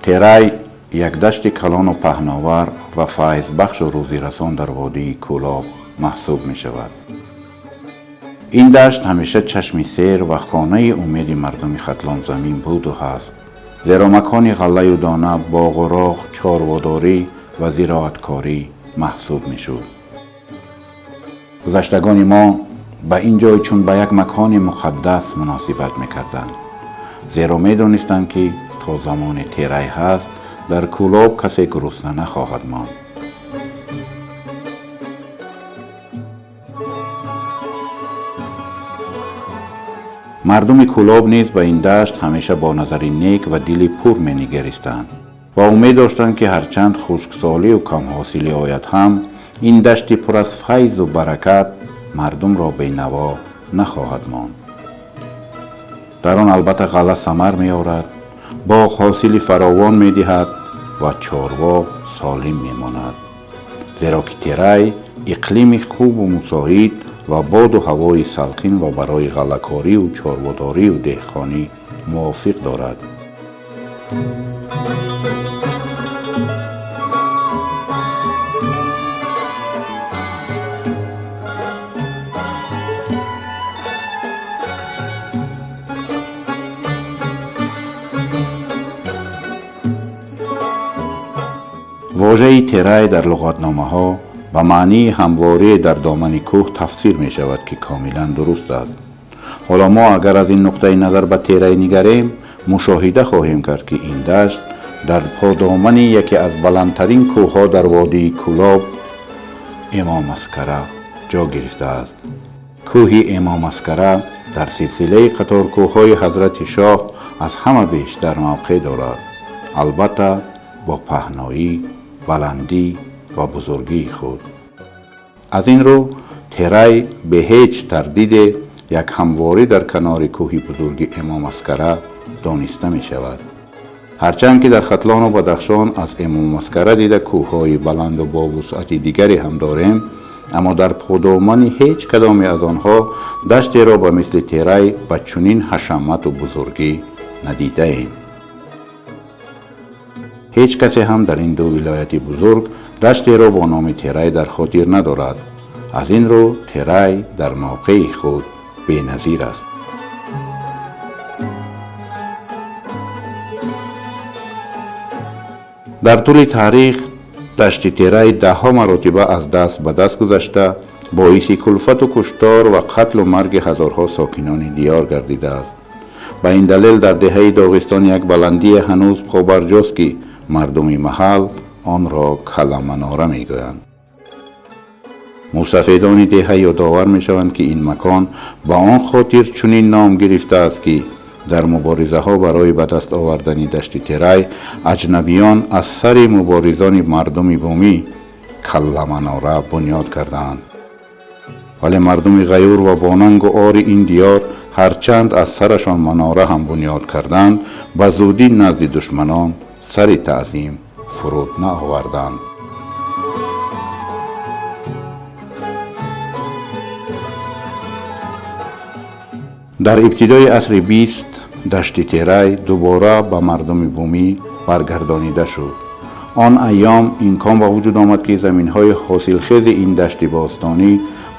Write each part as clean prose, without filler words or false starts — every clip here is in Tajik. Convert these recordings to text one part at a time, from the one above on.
Терай як дашти калону паҳновар ва файзбахшу рӯзирасон дар водии Кӯлоб маҳсуб мешавад. Ин дашт ҳамеша чашми сер ва хонаи умеди мардуми Хатлонзамин буду ҳаст, зеро макони ғаллаю дона, боғу роғ, чорводорӣ ва зироаткорӣ маҳсуб мешуд. Гузаштагони мо ба ин ҷой чун ба як макони муқаддас муносибат мекарданд, зеро медонистанд, ки то замоне Терай ҳаст, дар Кӯлоб касе гурусна нахоҳад монд. Мардуми Кӯлоб низ ба ин дашт ҳамеша бо назари нек ва дили пур менигаристанд ва умед доштанд, ки ҳарчанд хушксолию камҳосилӣ ояд ҳам, ин дашти пур аз файзу баракат мардумро бенаво нахоҳад монд. Дар он албатта ғалла самар меорад, боғ ҳосили фаровон медиҳад ва чорво солим мемонад, зеро ки Терай иқлими хубу мусоид ва боду ҳавои салқин ва барои ғаллакорию чорводорию деҳқонӣ мувофиқ дорад. Вожаи Терай дар луғатномаҳо ба маънии ҳамворие дар домани кӯҳ тафсир мешавад, ки комилан дуруст аст. Ҳоло мо агар аз ин нуқтаи назар ба Терай нигарем, мушоҳида хоҳем кард, ки ин дашт дар подомани яке аз баландтарин кӯҳҳо дар водии Кӯлоб, Эмомаскара, ҷо гирифтааст. Кӯҳи Эмомаскара дар силсилаи қаторкӯҳҳои Ҳазрати Шоҳ аз ҳама бештар мавқеъ дорад, албатта бо паҳноӣ, баландӣ ва бузургии худ. Аз ин рӯ Терай бе ҳеҷ тардиде як ҳамворӣ дар канори кӯҳи бузурги Эмомаскара дониста мешавад. Ҳарчанд ки дар Хатлону Бадахшон аз Эмомаскара дида кӯҳҳои баланду бо вусъати дигаре ҳам дорем, аммо дар подомани ҳеҷ кадоме аз онҳо даштеро ба мисли Терай ба чунин ҳашамату бузургӣ надидаем. Ҳеҷ касе ҳам дар ин ду вилояти бузург даштеро бо номи Терай дар хотир надорад. Аз ин рӯ Терай дар мавқеи худ беназир аст. Дар тӯли таърих дашти Терай даҳҳо маротиба аз даст ба даст гузашта, боиси кулфату куштор ва қатлу марги ҳазорҳо сокинони диёр гардидааст. Ба ин далел дар деҳаи Доғистон як баландие ҳанӯз побарҷост, ки мардуми маҳал онро Каламанора мегӯянд. Мусафедони деҳа ёдовар мешаванд, ки ин макон ба он хотир чунин ном гирифтааст, ки дар муборизаҳо барои ба даст овардани дашти Терай аҷнабиён аз сари муборизони мардуми бумӣ Калламанора бунёд кардаанд. Вале мардуми ғаюр ва бонангу ори ин диёр ҳарчанд аз сарашон манора ҳам бунёд карданд, ба зудӣ назди душманон сари таъзим фуруд наоварданд. Дар ибтидои асри 20 дашти Терай дубора ба мардуми бумӣ баргардонида шуд. Он айём имкон ба вуҷуд омад, ки заминҳои ҳосилхези ин дашти бостонӣ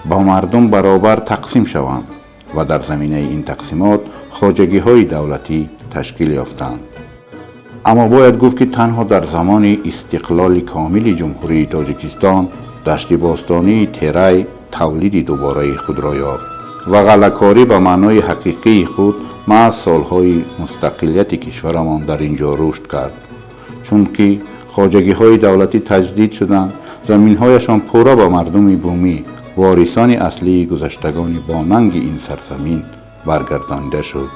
ба мардум баробар тақсим шаванд ва дар заминаи ин тақсимот хоҷагиҳои давлатӣ ташкил ёфтанд. Аммо бояд гуфт, ки танҳо дар замони истиқлоли комили Ҷумҳурии Тоҷикистон дашти бостонии Терай тавлиди дубораи худро ёфт ва ғаллакорӣ ба маънои ҳақиқии худ маҳз солҳои мустақилияти кишварамон дар ин ҷо рушд кард, чунки хоҷагиҳои давлатӣ таҷдид шуданд, заминҳояшон пурра ба мардуми бумӣ, ворисони аслии гузаштагони бонанги ин сарзамин, баргардонида шуд.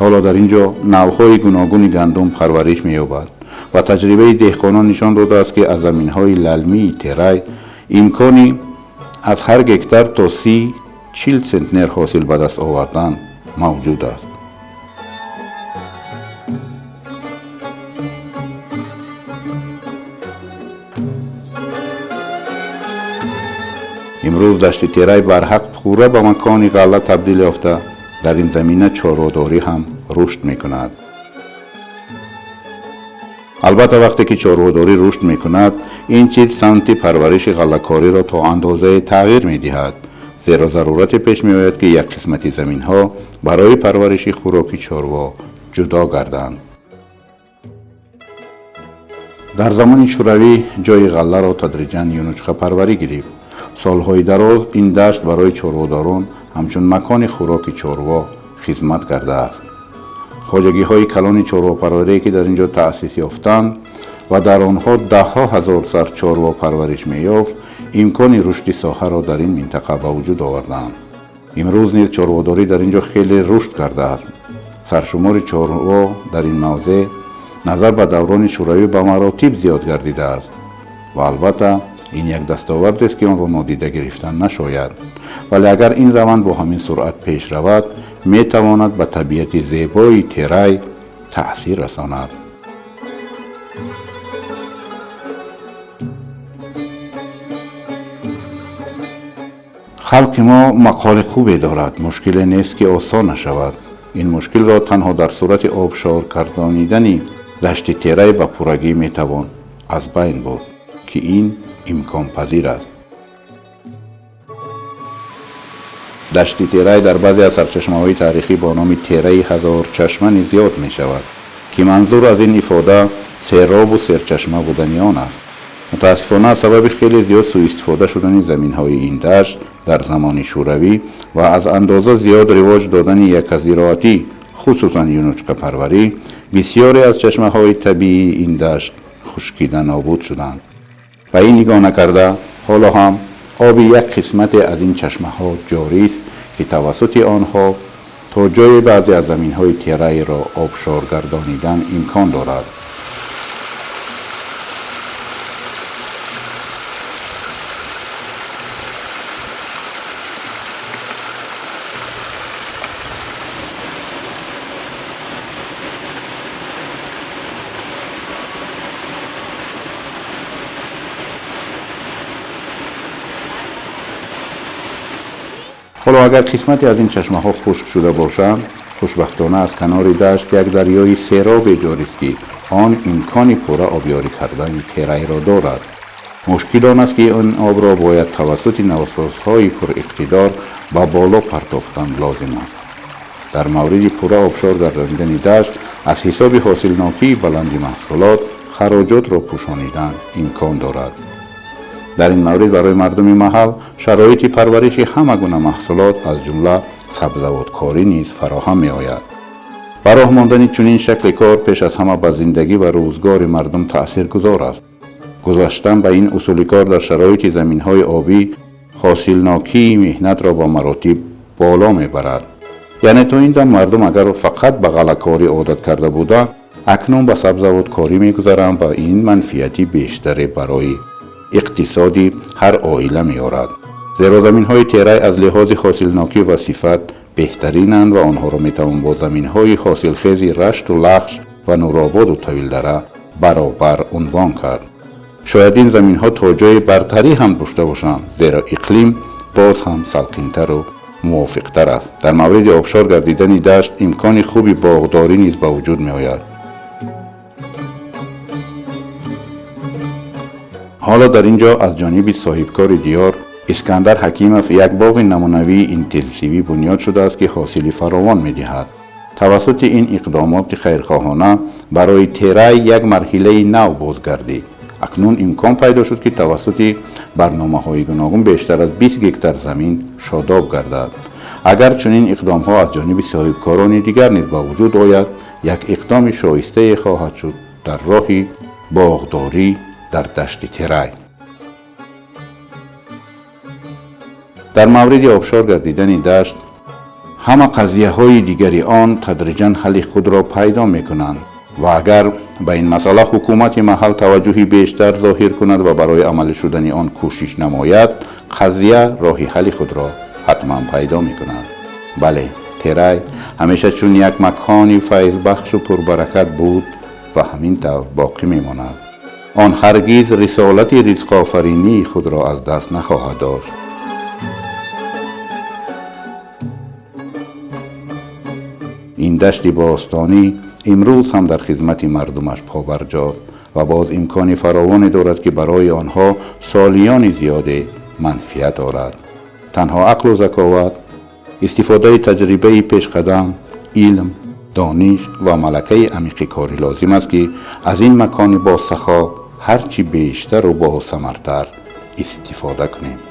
Ҳоло дар ин ҷо навъҳои гуногуни гандум парвариш меёбад ва таҷрибаи деҳқонон нишон додааст, ки аз заминҳои лалмии Терай имкони аз ҳар гектар то 30-40 центнер ҳосил ба даст овардан мавҷуд аст. Имрӯз дашти Терай барҳақ пурра ба макони ғалла табдил ёфта, дар ин замина чорводорӣ ҳам рушд мекунад. Албатта, вақте ки чорводорӣ рушд мекунад, ин чиз самти парвариши ғаллакориро то андозае тағйир медиҳад, зеро зарурате пеш меояд, ки як қисмати заминҳо барои парвариши хӯроки чорво ҷудо гарданд. Дар замони Шӯравӣ ҷои ғалларо тадриҷан юнучқапарварӣ гирифт. Солҳои дароз ин дашт барои чорводорон ҳамчун макони хӯроки чорво хизмат кардааст. Хоҷагиҳои калони чорвопарварие, ки дар ин ҷо таъсис ёфтанд ва дар онҳо даҳҳо ҳазор сар чорво парвариш меёфт, имкони рушди соҳаро дар ин минтақа ба вуҷуд оварданд. Имрӯз низ чорводорӣ дар ин ҷо хеле рушд кардааст. Саршумори чорво дар ин мавзеъ назар ба даврони Шӯравӣ ба маротиб зиёд гардидааст ва албатта, ин як дастовардест, ки онро нодида гирифтан нашояд. Вале агар ин раванд бо ҳамин суръат пеш равад, метавонад ба табиати зебои Терай таъсир расонад. Халқи мо мақоли хубе дорад: «Мушкиле нест, ки осон нашавад». Ин мушкилро танҳо дар сурати обшор гардонидани дашти Терай ба пуррагӣ метавон аз байн бурд, ки ин имконпазир аст. Дашти Терай дар баъзе аз сарчашмаҳои таърихӣ бо номи Тераи Ҳазорчашма низ ёд мешавад, ки манзур аз ин ифода серобу серчашма будани он аст. Мутаассифона, аз сабаби хеле зиёд сӯистифода шудани заминҳои ин дашт дар замони Шӯравӣ ва аз андоза зиёд ривоҷ додани яказироатӣ, хусусан юнучқапарварӣ, бисёре аз чашмаҳои табиии ин дашт хушкида нобуд шуданд. Ба ин нигоҳ накарда, ҳоло ҳам оби як қисмате аз ин чашмаҳо ҷорист, ки тавассути онҳо то ҷои баъзе аз заминҳои Терайро обшор гардонидан имкон дорад. Ҳоло агар қисмате аз ин чашмаҳо хушк шуда бошанд, хушбахтона, аз канори дашт як дарёи серобе ҷорист, ки он имкони пурра обёрӣ кардани Терайро дорад. Мушкил он аст, ки ин обро бояд тавассути насосҳои пуриқтидор ба боло партофтан лозим аст. Дар мавриди пурра обшор гардонидани дашт, аз ҳисоби ҳосилнокии баланди маҳсулот хароҷотро пӯшонидан имкон дорад. Дар ин маврид барои мардуми маҳал шароити парвариши ҳама гуна маҳсулот, аз ҷумла сабзавоткорӣ низ фароҳам меояд. Ба роҳ мондани чунин шакли кор пеш аз ҳама ба зиндагӣ ва рӯзгори мардум таъсиргузор аст. Гузаштан ба ин усули кор дар шароити заминҳои обӣ ҳосилнокии меҳнатро ба маротиб боло мебарад. Яъне то ин дам мардум агар фақат ба ғаллакорӣ одат карда буданд, акнун ба сабзавоткорӣ мегузаранд ва ин манфиати бештаре барои иқтисоди ҳар оила меорад, зеро заминҳои Терай аз лиҳози ҳосилнокӣ ва сифат беҳтаринанд ва онҳоро метавон бо заминҳои ҳосилхези Рашту Лахш ва Нурободу Тавилдара баробар унвон кард. Шояд ин заминҳо то ҷои бартарӣ ҳам дошта бошанд, зеро иқлим боз ҳам салқинтару мувофиқтар аст. Дар мавриди обшор гардидани дашт имкони хуби боғдорӣ низ ба вуҷуд меояд. Ҳоло дар ин ҷо аз ҷониби соҳибкори диёр Искандар Ҳакимов як боғи намунавии интенсивӣ бунёд шудааст, ки ҳосили фаровон медиҳад. Тавассути ин иқдомоти хайрхоҳона барои Терай як марҳилаи нав бозгардид. Акнун имкон пайдо шуд, ки тавассути барномаҳои гуногун бештар аз 20 гектар замин шодоб гардад. Агар чунин иқдомҳо аз ҷониби соҳибкорони дигар низ ба вуҷуд ояд, як иқдоми шоистае хоҳад шуд дар роҳи боғдорӣ дар дашти Терай. Дар мавриди обшор гардидани дашт ҳама қазияҳои дигари он тадриҷан ҳалли худро пайдо мекунанд ва агар ба ин масъала ҳукумати маҳал таваҷҷӯҳи бештар зоҳир кунад ва барои амалӣ шудани он кӯшиш намояд, қазия роҳи ҳалли худро ҳатман пайдо мекунад. Бале, Терай ҳамеша чун як макони файзбахшу пурбаракат буд ва ҳамин тавр боқӣ мемонад. Он ҳаргиз рисолати ризқофаринии худро аз даст нахоҳад дошт. Ин дашти бостонӣ имрӯз ҳам дар хизмати мардумаш побарҷост ва боз имкони фаровоне дорад, ки барои онҳо солиёни зиёде манфиат орад. Танҳо ақлу заковат, истифодаи таҷрибаи пешқадам, илм, дониш ва малакаи амиқи корӣ лозим аст, ки аз ин макони босахо ҳарчи бештару босамартар истифода кунем.